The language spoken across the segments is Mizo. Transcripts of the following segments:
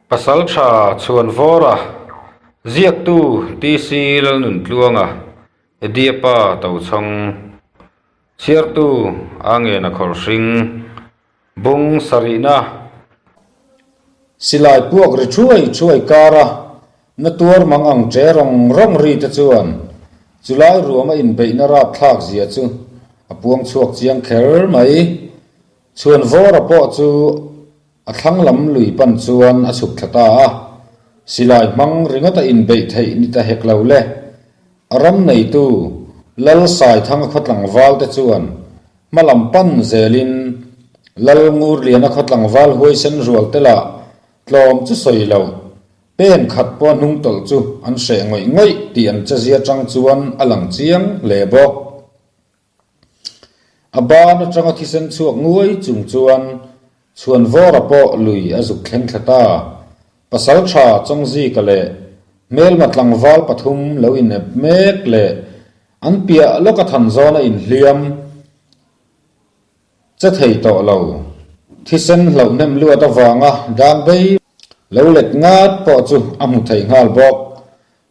Pasaltha Chhuanvawra, Ziaktu TC Lalnuntluanga, Ediapa Tochhawng, Chhiartu A Ngena Khawlhring, Bung Sarihna. Silai puak ri thuai thuai kara na tuar mang ang che rawng rawng ri te chuan chulai ruama inbeihna rapthlak zia chu a puang chhuak chiang kher mai. Chhuanvawra pawh chu A thlang lam lui pan chuan a chhuk thla ta a, silai hmang ringawt a inbeih theih ni ta hek lo le. A ram neitu Lal Saithanga khaw tlangval te chuan hma lam pan zelin Lal Ngurliana khaw tlangval huaisen rual te lah tlawm chu sawi loh, pen khat pawh hnung tawlh chu an hreh ngawih ngawih tih an chezia tang chuan a lang chiang hle bawk. A ban atanga thisen chhuak nguai chung chuan Chhuanvawra pawh lui a zuk thleng thla ta. Pasal tha Chawngzika leh hmelma tlangval pathum lo inep mek leh an piah lawka than zawna inhliam che thei tawh lo. Thisen hlauh hnem luat avanga dan bei lo let ngat pawh chu a hmu thei nghal bawk.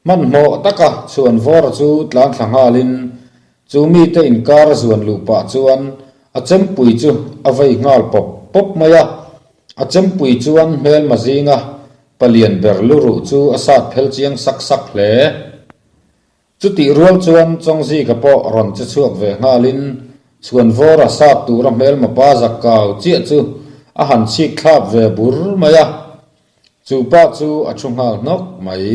Hmanhmawh taka Chhuanvawra chu tlan thla nghalin chu mite inkar a zuan luh pah chuan a chempui chu a vei nghal pawp pawp mai a. A chempui chuan hmelma zinga palian ber lu ruh chu a sat phel chiang sak sak hle. Chutih rual chuan Chawngzika pawh rawn che chhuak ve nghalin Chhuanvawra sat tura hmelma pa zak kau chiah chu a han chhik thlap ve bur mai a. Chu pa chu a thu nghal hnawk mai.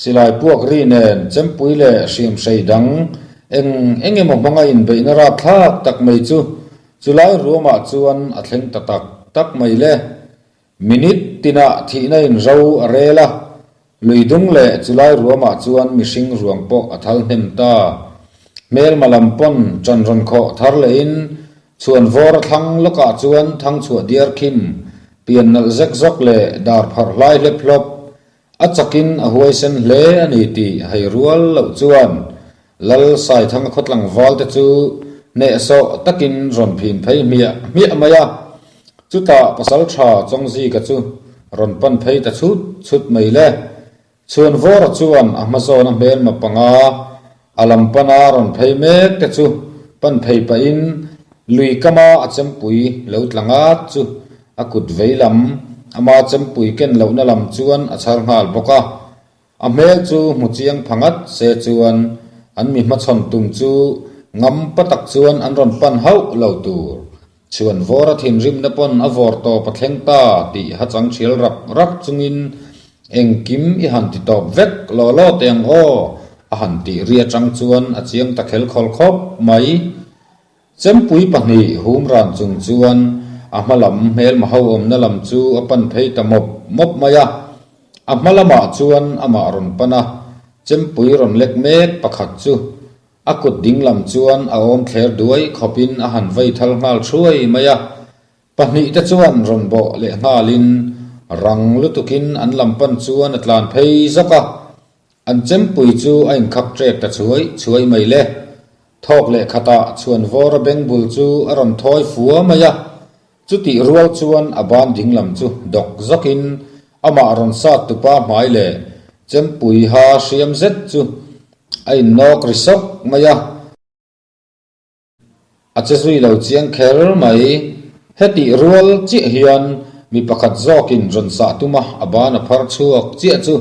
Silai puak ri nen chempui leh hriamhrei dang eng eng emaw hmanga inbeihna rapthlak tak mai chu chulai ruamah chuan a thleng ta tak tak mai le. Minute tinah thihna in ro a rel a, lui dung leh chulai ruamah chuan mihring ruang pawh a thal hnem ta. Hmelma lam pawn ṭan rawn khawh thar lehin Chhuanvawr a thlang lawkah chuan thangchhuah diar khim, pian nalh zek zawk leh dar pharh hlai hlep hlawp a chakin a huaisen hle a ni tih hei rual loh chuan Lal Saithanga khaw tlangval te chu hnehsawh takin rawn phin phei hmiah hmiah mai a. Chutah Pasaltha Chawngzika chu rawn pan phei ta chhut chhut mai le. Chhuanvawra chuan a hmazawna hmelma panga a lam pana rawn phei mek te chu pan phei pahin lui kama a chempui lo tla ngat chu a kut vei lam ama chempui ken lohna lam chuan a chhar nghal bawk a. A hmel chu hmu chiang pha ngat se chuan an mi hmachhawn tum chu ngam pa tak chuan an rawn pan hauh lo tur. Chhuanvawra thinrimna pawn a vawr tawp a thleng ta tih ha chang thial rap rap chungin engkim i han ti tawp vek law law teh ang aw a han tih ri atang chuan a chiang ta khel khawl khawp mai. Chempui pahnih hum ran chung chuan a hma lam hmelma ho awmna lam chu a pan phei ta mawp mawp mai a. A hma lamah chuan amah rawn pan a, chempui rawn lek mek pakhat chu A kut ding lam chuan a awm thler duai khawpin a han vei thal nghal thuai mai a, pahnihte chuan rawn bawh leh nghalin rang lutukin an lam pan chuan a tlan phei zawk a, an chempui chu a inkhak ṭek ta chhuai chhuai mai le. Thawk leh khatah chhuanvawra beng bul chu a rawn thawi fua mai a, chutih rual chuan a ban ding lam chu dawk zawkin amah rawn sat tupa hmai leh chempui ha hriam zet chu A innawk ri sawk mai a. A che zui lo chiang kher mai. Hetih rual chiah hian mi pakhat zawkin rawn sah tum a, a ban a phar chhuak chiah chu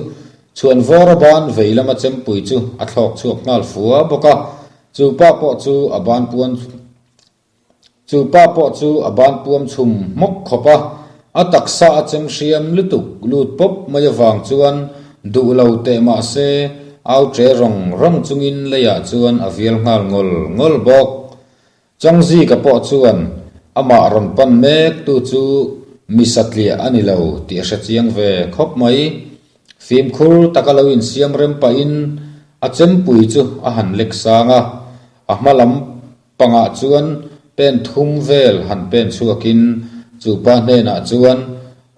chhuanvawr a ban vei lama chempui chu a thlawk chhuak nghal fua bawk a. Chu pa pawh chu a ban puan Chu pa pawh chu a ban puam chhum hmawk khawp a, a taksa a chem hriam lutuk lut pawp mai avang chuan duh lo teh mah se au ṭe rawng rawng chungin leiah chuan a vial nghal ngawl ngawl bawk. Chawngzika pawh chuan amah rawn pan mek tu chu mi satliah a ni lo tih a hre chiang ve khawp mai. Fimkhur taka lo insiam rem pahin a chempui chu a han lek sang a, a hma lam Pangah chuan pen thum vel han pen chhuakin chu pa hnenah chuan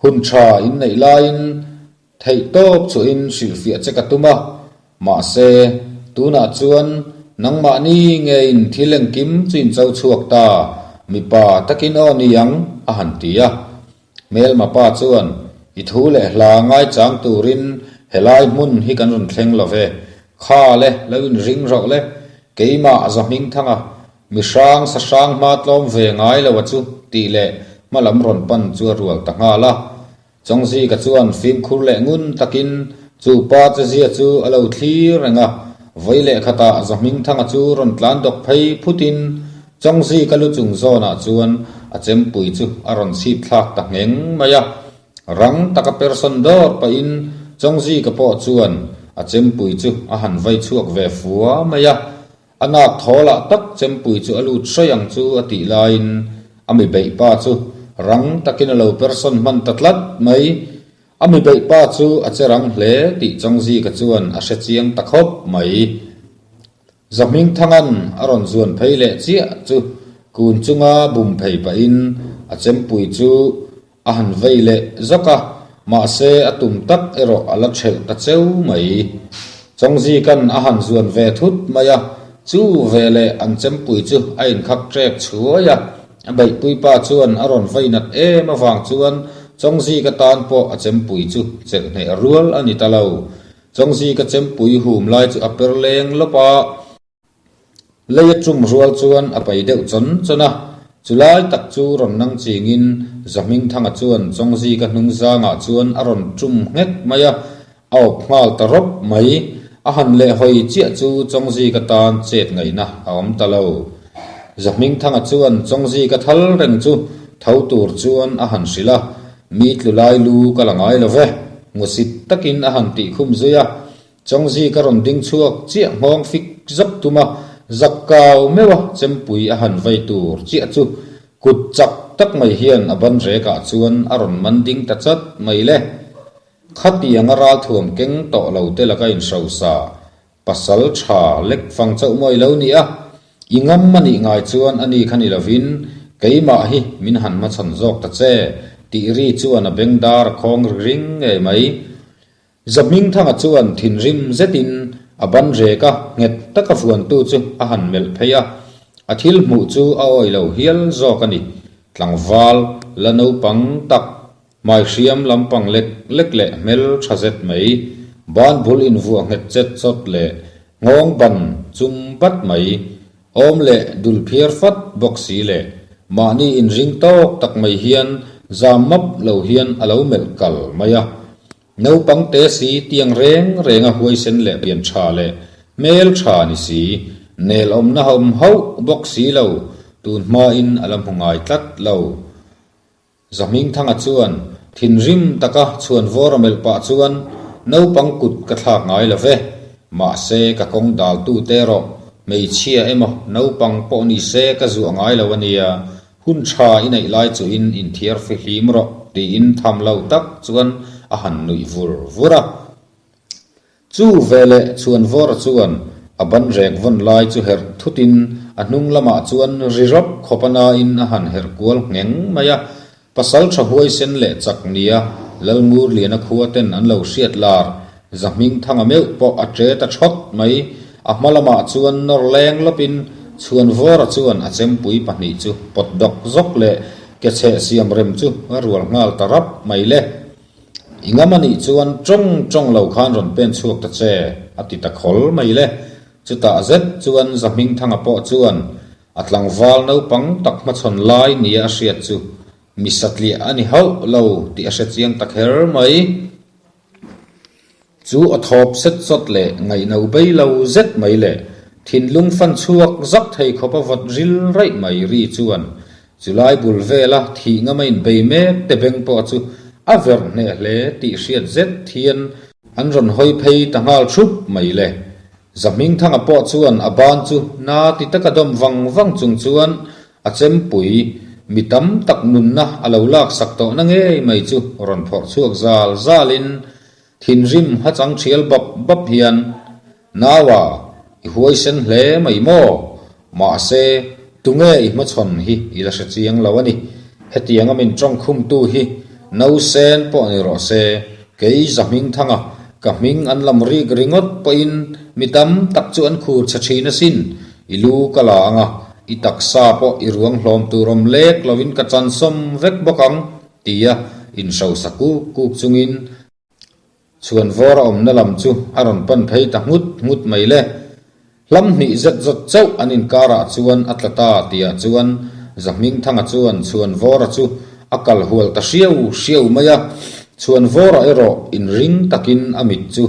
hun tha inneih laiin theih tawp chuhin hrilhfiah che ka tum a, mahse tunah chuan nangmahni ngeiin thil engkim chu in cho chhuak ta, mipa takin aw ni ang a han ti a. Hmelma pa chuan. I thu leh hla ngaichang turin helai hmun hi kan rawn thleng lo ve. Kha le, lo inring rawh le. Keimah Zahmingthanga, mi hrang sa hrang hma tlawm ve ngai lo a chu tih leh hma lam rawn pan chu a rual ta nghal a. Chawngzika chuan fimkhur leh ngun takin chu pa chezia chu a lo thlir reng a, vawi leh khatah Zahmingthanga chu rawn tlan dawk phei phutin Chawngzika lu chung zawnah chuan a chempui chu a rawn chhip thlak ta ngheng mai a. Rang taka persawn dawr pahin Chawngzika pawh chuan a chempui chu a han vai chhuak ve fua mai a. A nak thawlah tak chempui chu a lut hraih ang chu a tih laiin a mi beih pa chu rang takin a lo persawn hman ta tlat mai. A mi beih pa chu a che rang hle tih Chawngzika chuan a hre chiang ta khawp mai. Zahmingthanga'n a rawn zuan phei leh chiah chu kun chunga bum phei pahin a chempui chu a han vei leh zawk a, mahse a tum tak erawh a la ṭhelh ta cheu mai. Chawngzika'n a han zuan ve thut mai a, chu veleh an chempui chu a inkhak ṭek chhuai a, a beihpuipa chuan a rawn vei nat em avang chuan Chawngzika tan pawh a chempui chu chelh hneh rual a ni ta lo. Chawngzika chempui hum lai chu a per leng lawp a, lei a tum rual chuan a pai deuh chawn chawn a, chulai tak chu rawn nang chingin Zahmingthanga chuan Chawngzika hnung zangah chuan a rawn tum nghek mai a, a awp nghal ta rawp mai. A han leh hawi chiah chu Chawngzika tan chet ngaihna a awm ta lo. Zahmingthanga chuan Chawngzika thal reng chu tho tur chuan a han hrilh a, Mi tlu lai lu ka la ngai lo ve, ngawsit takin a han tih khum zui a. Chawngzi ka rawn ding chhuak chiah nghawng fik zak tum a, zak kau meuh a chempui a han vei tur chiah chu kut chak tak mai hian a ban rekah chuan a rawn man ding ta chat mai le. Khatianga ralthuam keng tawh lo te laka inhrosa Pasal tha lek fang chauh mawi lo ni a, i ngam a nih ngai chuan a ni kha ni lovin keimah hi min han hmachhawn zawk ta che, tih ri chuan a beng dar a khawng ri ring ngei mai. Zahmingthanga chuan thinrim zetin a ban rek a, nghet taka vuantu chu a han melh phei a, a thil hmuh chu a awi lo hial zawk a ni. Tlangval la naupang tak Hmai hriam lampang lek lek leh hmel tha zet mai, ban bul invuah nghet chet chawt leh nghawng ban chum bat mai, awm leh dul phiar fat bawk si leh mahni inring tawk tak mai hian zam map lo hian a lo melh kal mai a. Naupang te si tiang reng reng a huaisen leh pian tha leh hmel tha ni si, nel awmna awm hauh bawk si lo, tun hmain a la hmu ngai tlat lo. Zahmingthanga chuan thinrim taka chhuan vawr a melh pah chuan, Naupang kut ka thlak ngai lo ve, mahse ka kawng daltu te erawh hmeichhia emaw naupang pawh ni se ka zuah ngai lo a nia, hun tha i neih lai chuhin inthiar fihlim rawh tiin tham lo tak chuan a han nuih vur vur a. Chu veleh Chhuanvawra chuan a ban rek vawn lai chu herh thutin a hnung lamah chuan ri rawp khawp a nain a han herh kual ngheng mai a. Pasal tha huaisen leh chak nia Lalngurliana khua ten an lo hriat lar Zahmingthanga meuh pawh a ṭe ta ṭhawt mai. A hma lamah chuan nawr leng lawpin Chhuanvawra chuan a chempui pahnih chu pawt dawk zawk leh ke chheh siam rem chu a rual nghal ta rap mai le. I ngam a nih chuan tawng tawng lo khan rawn pen chhuak ta che, a ti ta khawl mai le. Chutah zet chuan Zahmingthanga pawh chuan a tlangval naupang tak hmachhawn lai nia a hriat chu mi satliah a ni hauh lo tih a hre chiang ta kher mai. Chu a thawp set sawt leh ngaihno bei lo zet mai leh thinlung fan chhuak zak thei khawp a vawt ril raih mai ri chuan Chulai bul vela thih ngama inbei mek te beng pawh chu a verh hneh hle tih hriat zet hian an rawn hawi phei ta nghal thup mai le. Zahmingthanga pawh chuan a ban chu na ti taka dawm vang vang chung chuan a chempui mi tam tak nunna a lo laksak tawhna ngei mai chu rawn phawrh chhuak zal zalin Thinrim hachang thial bap bap hian, Naua, i huaisen hle mai maw? Mahse, tunge i hmachhawn hi i la hre chiang lo a ni. Hetianga min tawngkhumtu hi Nausen pawh ni rawh se, kei Zahmingthanga ka hming an lam rik ringawt pawhin mi tam tak chu an khur chhe thin asin. I lu ka la ang a, i taksa pawh i ruang hlawm tur awm lek lovin ka chansawm vek bawk ang. Tia. Inhrosa kuk kuk chungin Chhuanvawr a awmna lam chu a rawn pan phei ta nghut nghut mai le. Hlam hnih zet zawt chauh an inkarah chuan a tla ta tihah chuan Zahmingthanga chuan Chhuanvawra chu a kal hual ta hriau hriau mai a. Chhuanvawra erawh inring takin a mit chu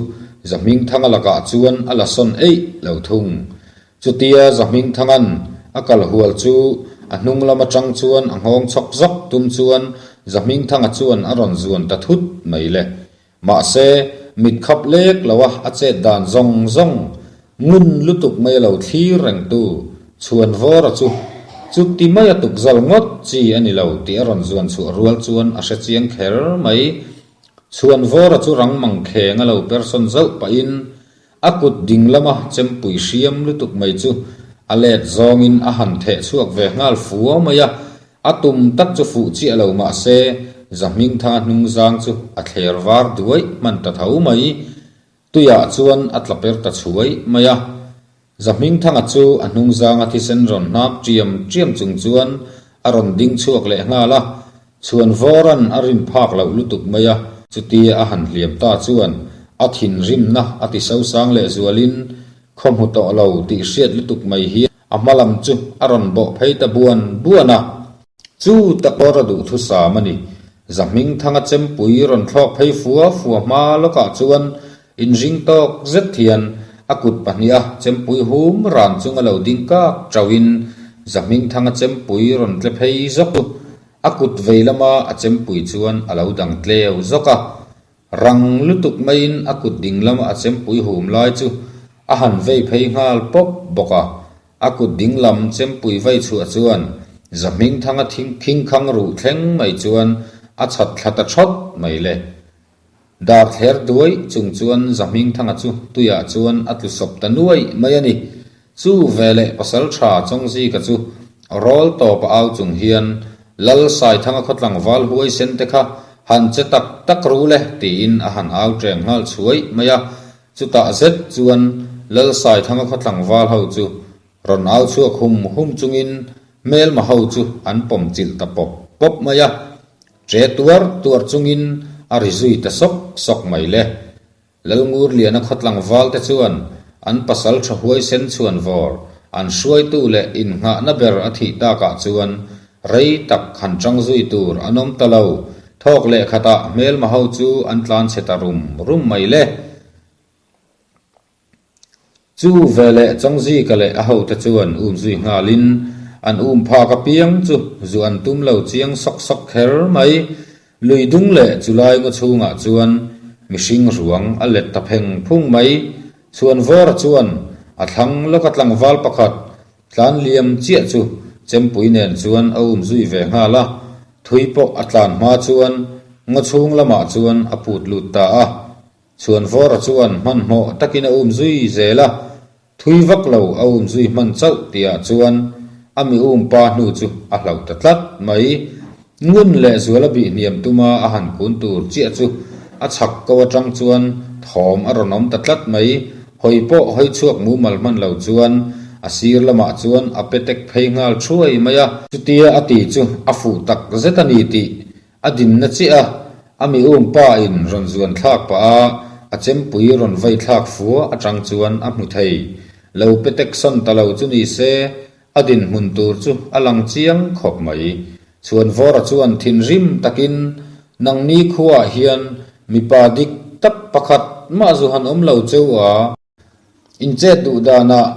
Zahmingthanga lakah chuan a la sawn eih lo thung. Chutia Zahmingthanga'n a kal hual chu a hnung lam atang chuan a nghawng chhawk zawk tum chuan Zahmingthanga chuan a rawn zuan ta thut mai le. Mahse, mit khap lek lo a a chet dan zawng zawng ngun lutuk mai a lo thlir reng tu Chhuanvawra chu chuti mai a tukzal ngawt chi a ni lo tih a rawn zuan chhuah rual chuan a hre chiang kher mai. Chhuanvawra chu rang mangkheng a lo persawn zauh pahin A kut ding lama chempui hriam lutuk mai chu a let zawngin a han theh chhuak ve nghal fua mai a, a tum tak chu fuh chiah lo mah se Zahmingthanga hnungzang chu a thler var duai hman ta tho mai. Tuiah chuan a tla per ta chhuai mai a. Zahmingthanga chu a hnungzanga thisen rawn hnap ṭiam ṭiam chung chuan a rawn ding chhuak leh nghal a, Chhuanvawra'n a rin phak loh lutuk mai a, chutia a han hliam ta chuan a thinrimna a ti sosang leh zualin khaw hmu tawh lo tih hriat lutuk mai hi a hma lam chu a rawn bawh phei ta buan buan a. Chu tak pawh a duhthusam a ni. Zahmingthanga chempui rawn thlawk phei fua fua hma lawkah chuan inring tawk zet hian a kut pahniha chempui hum ran chunga lo ding kak tauhin Zahmingthanga chempui rawn tle phei zawk chu A kut vei lama a chempui chuan a lo dang tleu zawk a, rang lutuk maiin a kut ding lama a chempui hum lai chu a han vei phei nghal pawp bawk a. A kut ding lam chempui vei chhuah chuan Zahmingthanga khingkhang ruh thleng mai chuan a chhat thla ta thawt mai le. Dar thler duai chung chuan Zahmingthanga chu tuiah chuan a tlu sawp ta nuai mai a ni. Chu veleh Pasaltha Chawngzika chu rawl tawp a au chung hian Lal Saithanga khaw tlangval huaisen te kha han che tak tak ru le tiin a han au ṭeng nghal chhuai mai a. Chutah zet chuan Lal Saithanga khaw tlangval ho chu rawn au chhuak hum hum chungin hmelma ho chu an pawm chilh ta pawp pawp mai a. Ṭe tuar tuar chungin a ri zui ta sawk sawk mai le. Lalngurliana khaw tlangval te chuan an pasal tha huaisen chhuan vawr an hruaitu leh innghahna ber a thih takah chuan rei tak han ṭang zui tur an awm ta lo. Thawk leh khatah hmelma ho chu an tlan chhe ta rum rum mai le. Chu veleh Chawngzika leh a hote chuan um zui nghalin an um phak apiang chu zu an tum lo chiang sawk sawk kher mai. Lui dung leh chulai ngaw chhungah chuan mihring ruang a let ta pheng phung mai. Chhuanvawra chuan a thlang lawka tlangval pakhat tlan liam chiah chu Chempui nen chuan a um zui ve nghal a, thui pawh a tlan hma chuan ngaw chhung lamah chuan a put lut ta a. Chhuanvawra chuan hmanhmawh takin a um zui zel a, thui vak lo a um zui hman chauh tihah chuan a mi um pa hnu chu a hlauh ta tlat mai. Ngun leh zuala bih hniam tuma a han kun tur chiah chu a chhak ko atang chuan thawm a rawn awm ta tlat mai. Hawi pawh hawi chhuak mumal hman lo chuan a sir lamah chuan a pe tek phei nghal thuai mai a. Chutia a ti chu a fuh tak zet a ni tih A dinna chiah a, a mi um pa in rawn zuan thlak pah a, a chempui rawn vei thlak fua atang chuan a hmu thei. Lo pe tek sawn ta lo chu ni se, a dinhmun tur chu a lang chiang khawp mai. Chhuanvawra chuan thinrim takin, Nangni khuaah hian mipa dik tak pakhat mah zu han awm lo cheu a, Inchet duh danah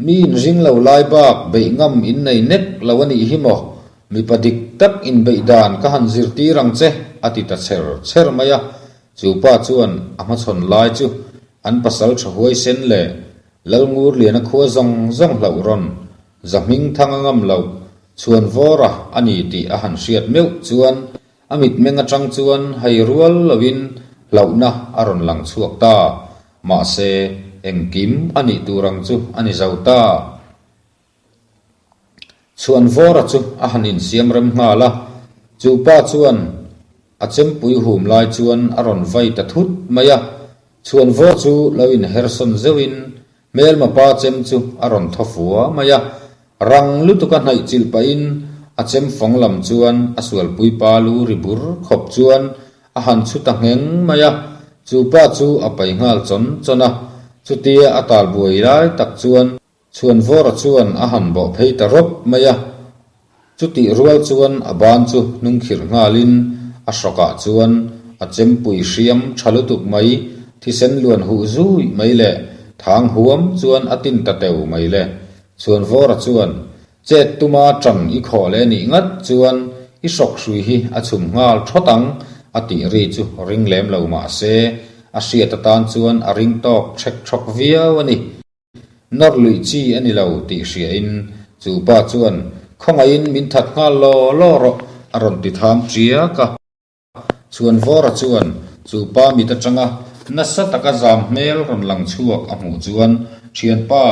mi inring lo lai bak beih ngam in nei nek lo a nih hi maw? Mipa dik tak inbeih dan ka han zirtir ang che, a ti ta chher chher mai a. Chu pa chuan a hmachhawn lai chu an pasal tha huaisen leh Lalngurliana khua zawng zawng hlauh rawn Zahmingthang a ngam loh Chhuanvawra a ni tih a han hriat meuh chuan a mitmeng atang chuan hai rual loin hlauhna a rawn lang chhuak ta. Mahse, engkim a nih tur ang chu a ni zo ta. Chhuanvawra chu a han insiam rem nghal a, chu pa chuan a chempui hum lai chuan a rawn vai ta thut mai a. Chhuanvawr chu lo inhersawn zeuhin hmelma pa chem chu a rawn thaw fua mai a. Rang lutuka hnaih chilh pahin a chem fawng lam chuan a sualpui pa lu ri bur khawp chuan a han chhu ta ngheng mai a, chu pa chu a pai nghal chawn chawn a, chutia a tal buai lai tak chuan Chhuanvawra chuan a han bawh phei ta rawp mai a, chutih rual chuan a ban chu hnung khirh nghalin a hrawkah chuan a chempui hriam tha lutuk mai, thisen luan huh zui mai leh thang huam chuan a tin ta teu mai le. Chhuanvawra chuan, Chet tuma tan i khawh leh nih ngat chuan i hrawk hrui hi a chhum nghal thawt ang a tih ri chu ring lem lo mah se a hriat atan chuan a ring tawk ṭhek ṭhawk viau a ni. Nawr luih chi a ni lo tih hriain chu pa chuan khawngaihin min that nghal law law rawh a rawn ti tham ṭiak a. Chhuanvawra chuan chu pa mit atanga nasa taka zam hmel rawn lang chhuak a hmuh chuan Thianpa,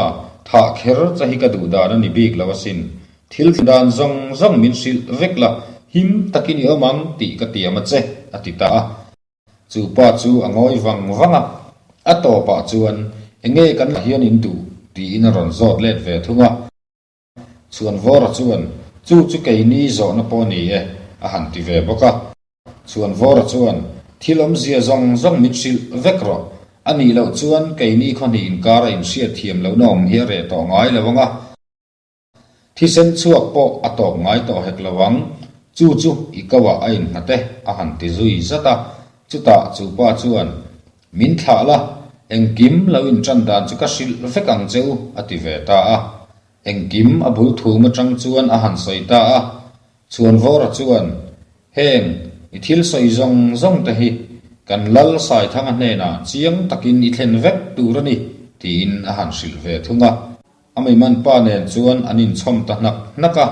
thah kher che hi ka duh dan a ni bik lo asin. Thil dan zawng zawng min hrilh vek la, him takin i awm ang tih ka tiam a che, a ti ta a. Chu pa chu a ngawi vang vang a, a tawpah chuan enge kan lah hian in duh tiin a rawn zawt let ve thung a. Chhuanvawra chuan, Chu chu keini zawhna pawh ni e, a han ti ve bawk a. Chhuanvawra chuan, Thil awmzia zawng zawng min hrilh vek rawh. A nih loh chuan keini khawhnih inkara inhriat thiam lohna awm hi a reh tawh ngai lo ang a. Thisen chhuak pawh a tawp ngai tawh hek lo ang. Chu chu i kauah a innghat e, a han ti zui zat a. Chutah chu pa chuan, Min thlah la, engkim lo inṭan dan chu ka hrilh vek ang che u, a ti ve ta a. Engkim a bul thum aṭang chuan a han sawi ta a. Chhuanvawra chuan, Heng, i thil sawi zawng zawng te hi kan Lal Saithanga hnenah chiang takin i thlen vek tur a ni, tiin a han hrilh ve thung a. A miman pa nen chuan an inchhawm ta hnak hnak a,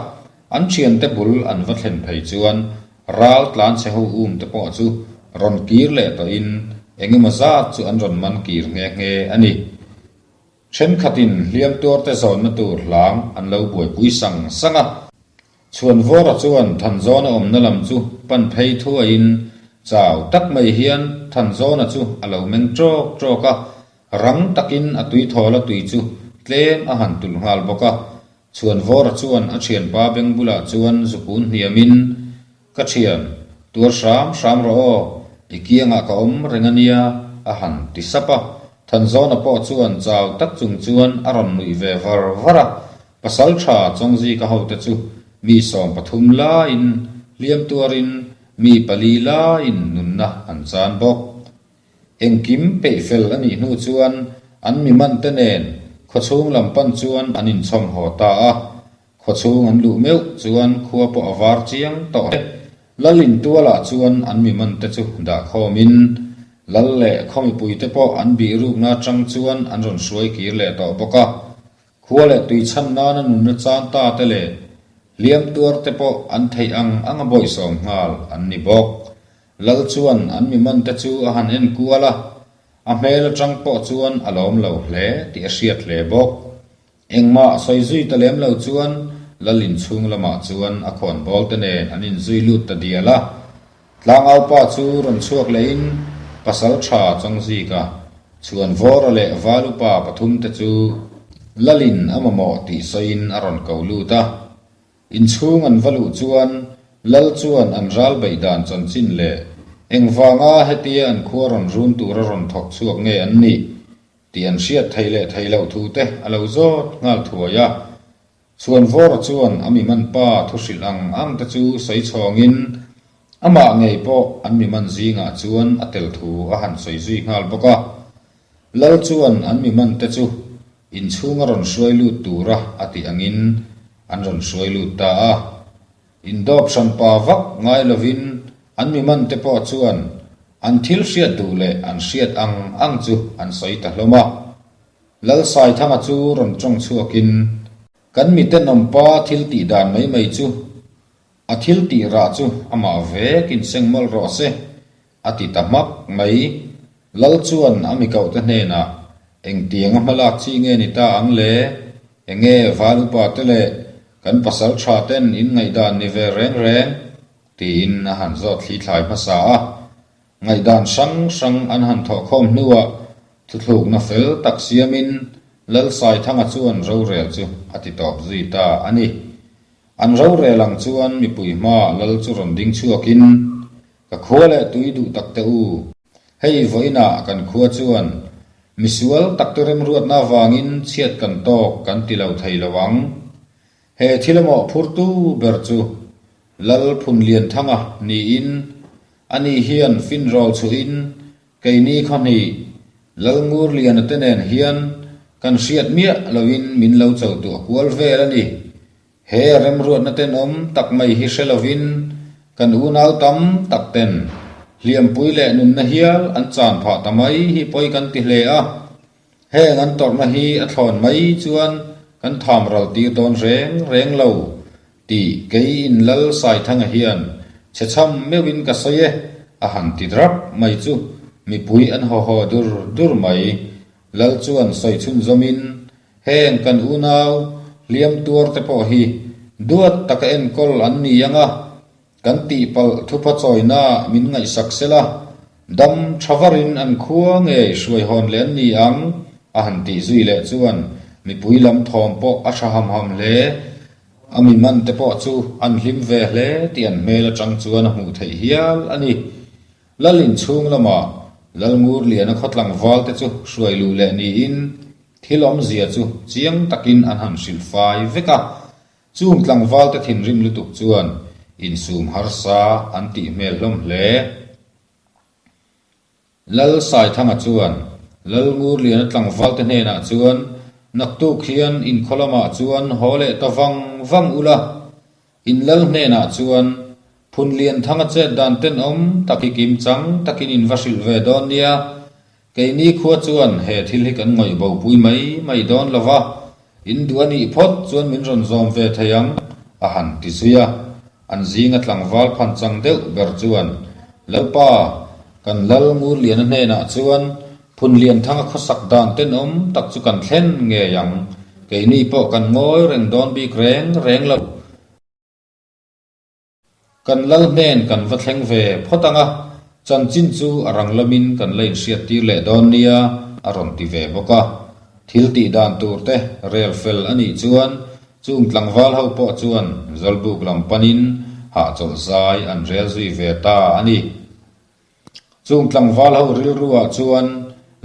an thiante bul an va thlen phei chuan ral tlan chhe ho um te pawh chu rawn kir leh tawhin engemaw zat chu an rawn man kir nghe nghe a ni. Thenkhatin hliam tuarte zawnna tur hlang an lo buaipui sang sang a. Chhuanvawra chuan Thanzawna awmna lam chu pan phei thuaiin chau tak mai hian Thanzawna chu a lo meng ṭawk ṭawk a, rang takin a tuithawl a tui chu tlem a han tulh nghal bawk a. Chhuanvawra chuan a thianpa beng bulah chuan zukun hniamin, Ka thian, tuar hram hram rawh aw, i kiangah ka awm reng a nia, a han ti sap a. Thanzawna pawh chuan chau tak chung chuan a rawn nuih ve var var a. Pasal tha Chawngzika hote chu mi 13 laiin hliam tuarin mi pali laiin nunna an chan bawk. Engkim peih fel a nih hnu chuan an mi mante nen khawchhung lam pan chuan an inchhawm haw ta a. Khawchhung an luh meuh chuan khua pawh a var chiang tawh hle. Lal intualah chuan an mi mante chu dah khawmin Lal leh khaw mipuite pawh an bih rukna atang chuan an rawn hruai kir leh tawh bawk a. Khua leh tui chhan nana nunna chan ta te leh hliam tuar te pawh an theih ang ang a bawihsawm nghal an ni bawk. Lal chuan an mi man te chu a han en kual a, a hmel atang pawh chuan a lawm lo hle tih a hriat hle bawk. Engmah sawi zui ta lem lo chuan Lal inchhung lamah chuan a khawnbawl te nen an inzui lut ta dial a. Tlangaupa chu rawn chhuak lehin pasal tha Chawngzika, Chhuanvawra leh Valupa pathumte chu Lalin a mamawh tih sawiin a rawn ko lut a. Inchhung an va luh chuan Lal chuan an ral beih dan chanchin leh engvanga hetia an khua rawn run tura rawn thawk chhuak nge an nih tih an hriat theih leh theih loh thu te a lo zawt nghal thuai a. Chhuanvawra chuan a mi man pa thu hrilh ang ang te chu sawi chhawngin amah ngei pawh an mi man zingah chuan a tel thu a han sawi zui nghal bawk a. Lal chuan an mi man te chu inchhunga rawn hruai lut tura a tih angin an rawn hruai lut ta a. Indawp hranpa vak ngai lovin an mi man te pawh chuan an thil hriat duh leh an hriat ang ang chu an sawi ta hlawm a. Lalsaithanga chu rawn tawng chhuakin, Kan mi tenawmpa thil tih dan mai mai chu a thil tih rah chu amah vekin seng mawlh rawh se, a ti ta hmak mai. Lal chuan a mi kohte hnenah, Engtiang a hmalak chi nge ni ta ang le? Enge val upa te leh kan pasal tha ten in ngaihdan ni ve reng reng? tiin a han zawt thli thlai hmasa a. Ngaihdan hrang hrang an han thawhkhawm hnuah thuthlukna fel tak siamin Lalsaithanga chuan rorel chu a ti tawp zui ta a ni. An rorel ang chuan mipui hmaah lal chu rawn ding chhuakin, Ka khua leh tui duh tak teh u. Hei vawiinah kan khua chuan misual takte remruatna avangin chhiat kan tawk kan ti lo thei lo ang. He thil a mawhphurtu ber chu Lal Phunlianthanga niin ani hian finrawl chhuahin keini khawhnih Lalngurliana te nen hian kan hriat miah loin min lo cho tuah kual vel a ni. He remruatna tenawm tak mai hi hre lovin kan unau tam tak ten hliampui leh nunna hial an chan phah ta mai hi pawi kan ti hle a. Heng an tawrhna hi a thlawn mai chuan kan tham ral tir dawn reng reng lo tih kei in Lal Saithanga hian chhe chham meuhin ka sawi e a han ti drap mai chu mipui an haw haw dur dur mai. Lal chuan sawi chhunzawmin heng kan unau hliam tuar te pawh hi duat taka enkawl an ni ang a, Kan tihpalh thupa chawina min ngaihsak sela, dam tha varin an khua ngei hruai hawn leh an ni ang, a han tih zui leh chuan mipui lam thawm pawh a tha ham ham hle. A mi man te pawh chu an hlim ve hle tih an hmel atang chuan a hmuh theih hial a ni. Lal inchhung lamah Lalngurliana khaw tlangval te chu hruai luh leh niin thil awmzia chu chiang takin an han hrilh fai vek a. Chung tlangvalte thinrim lutuk chuan insum harsa an tih hmel hlawm hle. Lal Saithanga chuan Lal Ngurliana tlangvalte hnenah chuan naktuk hian inkhaw lamah chuan haw leh ta vang vang ula, in lal hnenah chuan Phunlianthanga chet dan tenawm tak hi kimchang takin in va hrilh ve dawn nia, Keini khua chuan he thil hi kan ngawih bopui mai mai dawn lo va, in duh a nih phawt chuan min rawn zawm ve thei ang, a han ti zui a. An zinga tlangval phan chang deuh ber chuan, Lalpa, kan Lal Ngurliana hnenah chuan Phunlianthanga khawsak dan tenawm tak chu kan thlen ngei ang, keini pawh kan ngawi reng dawn bik reng reng lo. Kan lal hnen kan va thleng ve phawt ang a, chanchin chu a rang lamin kan la inhriat tir leh dawn nia, a rawn ti ve bawk a. Thil tih dan tur te rel fel a nih chuan chung tlangval ho pawh chuan Zawlbuk lam panin hahchawlh zai an rel zui ve ta a ni. Chung tlangval ho rilruah chuan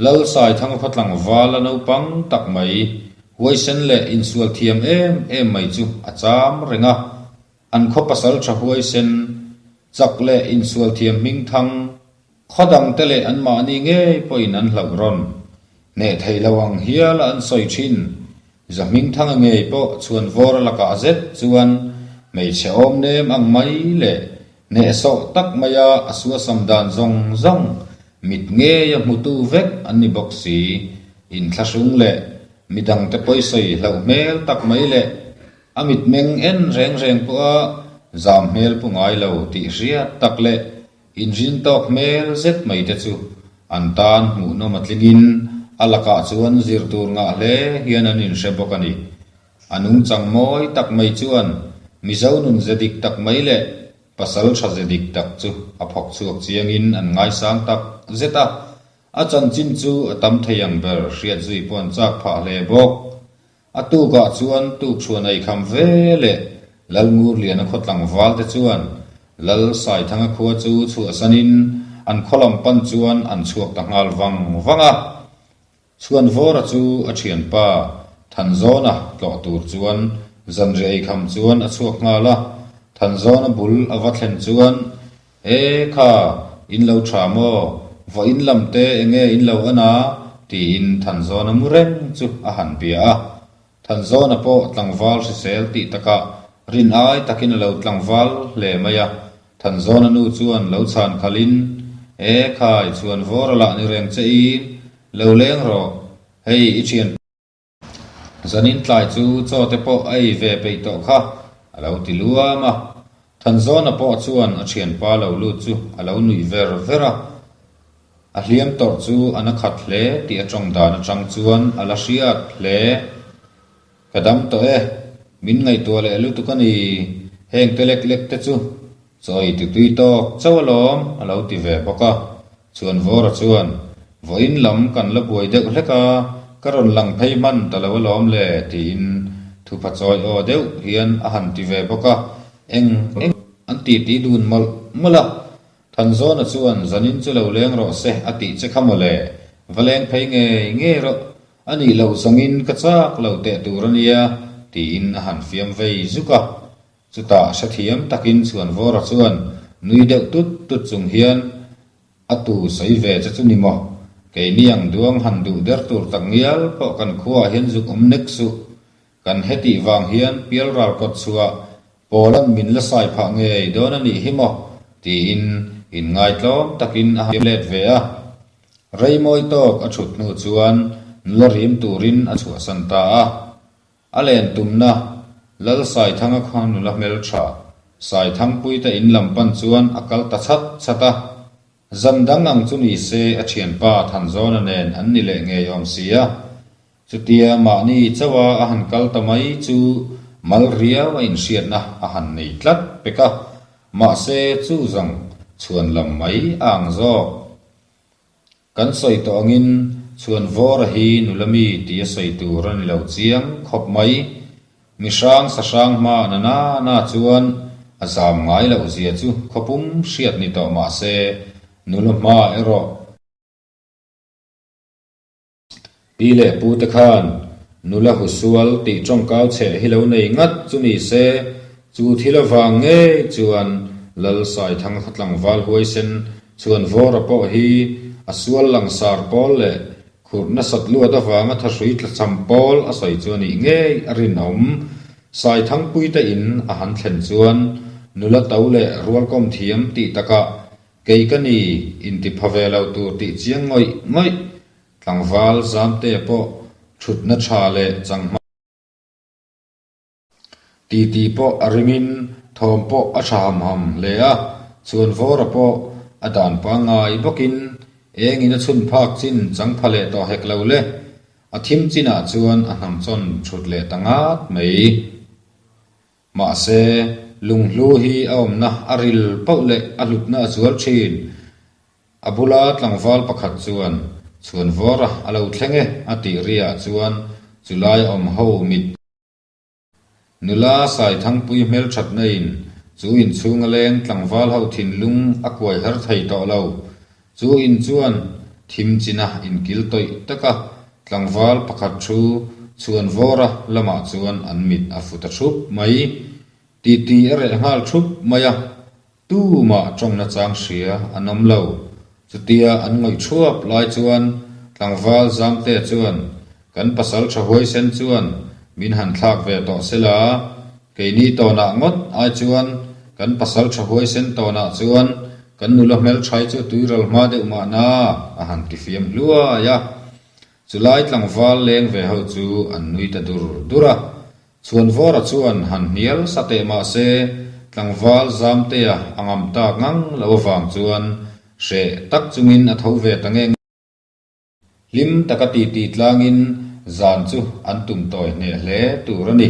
Lal Saithanga khaw tlangval a naupang tak mai, huaisen leh insual thiam em em mai chu a cham reng a. An khaw pasal tha huaisen, chak leh insual thiam hming thang, khaw dangte leh anmahni ngei pawhin an hlauh rawn. Hneh thei lo ang hial a an sawi thin. Zahmingthanga ngei pawh chhuanvawr a lakah zet chuan hmeichhe awm nem ang mai leh hnehsawh tak maia a suasam dan zawng zawng mit ngeia hmutu vek an ni bawk si. Inthlahrung leh midangte pawisawi hlauh hmel tak mai leh A mitmeng en reng reng pawha zam hmel pu ngai lo tih hriat tak leh inrin tawk hmel zet mai te chu an tan hmuhnawm a tlingin a lakah chuan zir tur ngah hle hian an inhre bawk a ni. A nungchang mawi tak mai chuan Mizo nun ze dik tak mai leh pasal tha ze dik tak chu a phawk chhuak chiangin an ngaisang tak zet a, a chanchin chu a tam thei ang ber hriat zui pawh an chak phah hle bawk. A tukah chuan tukchhuan ei kham ve leh Lalngurliana khaw tlangval te chuan Lal Saithanga khua chu chhuahsanin an khaw lam pan chuan an chhuak ta nghal vang vang a. Chhuanvawra chu a thianpa Thanzawna tlawh tur chuan zanriah ei kham chuan a chhuak nghal a. Thanzawna bul a va thlen chuan, E kha, in lo tha maw? Vawiin lam te enge in lo en a? tiin Thanzawna mu reng chu a han bia a. Thanzawna pawh tlangval hrisel tih takah rin ai takin a lo tlangval hle mai a. Thanzawna nu chuan lo chhan khalhin, E khai, chhuan vawr a lah ni reng che in, lo leng rawh, hei i thian. Zanin tlai chu chaw te pawh a ei ve peih tawh kha, a lo ti luam a. Thanzawna pawh chuan a thianpa lo lut chu a lo nuih ver ver a. A hliam tawrh chu a na khat hle tih a tawng dan atang chuan a la hriat hle. Ka dam tawh e, min ngaihtuah leh lutuk a ni, heng te lek lek te chu Chawi ti tui tawk chauh alawm a lo ti ve bawk a. Chhuanvawra chuan, Vawiin lam kan la buai deuh hlek a, ka rawn lang phei hman ta lo alawm le, tiin. Thupha chawi aw deuh hian a han ti ve bawk a, eng eng an ti ti dun mawlh mawlh a. Thanzawna chuan zanin chu lo leng rawh se a tih che kha mawle, va leng phei ngei ngei rawh, a nih loh zawngin ka chak lo teh tur a nia tiin a han fiam vei zuk a. Chutah hrethiam takin Chhuanvawra chuan nui deuh tut tut chung hian A tu sawi ve che chu ni maw? Keini ang duang han duh der tur tak ngial pawh kan khuaah hian zuk awm nek suh. Kan hetih vang hian pialral kawt chhuah Pawlan min la sai phah ngei dawn a nih hi maw? tiin inngaitlawm takin a han let ve a. Rei mawi tawk a thut hnu chuan nula rim turin a chhuahsan ta a. A len tumna Lal Saithanga kha nula hmeltha Saithangpuite in lam pan chuan a kal ta chhat chhat a. Zan dang ang chu ni se a thianpa Thanzawna nen an ni leh ngei awm si a. Chutia mahni chauha a han kal ta mai chu mal riau a inhriatna a han nei tlat pek a, mahse chu zawng chhuan lam mai a ang zawk. Kan sawi tawh angin Chhuanvawra hi nula mi tih a sawi tur a ni lo chiang khawp mai. Mi hrang sa hrang hma na na na chuan a zam ngai loh zia chu khawpum hriat ni tawh mah se nula hma erawh Pi leh pu te khan nula husual tih tawngkau chheh hi lo nei ngat chu ni se, chu thil avang ngei chuan Lal Saithang kha tlangval huaisen chuan Vawra pawh hi a sual langsar pawl leh khurh nasat luat avanga thahrui tlachham pawl a sawi chu a nih ngei a rinawm. Saithangpuite in a han thlen chuan nula to leh rualkawm thiam tih takah Kei ka ni inti pha ve lo tur tih chiang ngawih ngawih, tlangval Zamte pawh thutna tha leh changhma titi pawh a ringin thawm pawh a tha ham ham hle a, Chhuanvawra pawh a dan pangngai bawkin engin a chhun phak chin chang pha leh tawh hek lo le, a thim chinah chuan a hnamchawn thut leh ta ngat mai. Mahse, lunghlu hi a awmna a ril pauh leh a hlutna a zual thin. A bula tlangval pakhat chuan, Chhuanvawra a lo thleng e a tih riah chuan chulai a awm ho mit. Nula Saithangpui hmelthatna in chu inchhung a leng tlangval ho thinlung a kuai her thei tawh lo. Chu in chuan thim china inkil tawih taka tlangval pakhat thu Chhuanvawra lamah chuan an mit a fu ta thup mai. Titi a reh nghal thup mai a, tumah tawngna chang hria an awm lo. Chutia an ngawih thuap lai chuan tlangval Zamte chuan Kan pasal tha huaisen chuan min han thlak ve tawh sela, keini tawnah ngawt ai chuan kan pasal tha huaisen tawnah chuan kan nula hmelthai chu tuiral hma deuh mahna a han ti fiam hluai a. Chulai tlangval leng ve ho chu an nui ta dur dur a. Chhuanvawra chuan han hnial sa teh mah se tlangval Zamtea a ngam tak ngang lo avang chuan hreh tak chungin a tho ve ta nge nge. Hlim taka titi tlangin zan chu an tum tawi hneh hle tur a ni.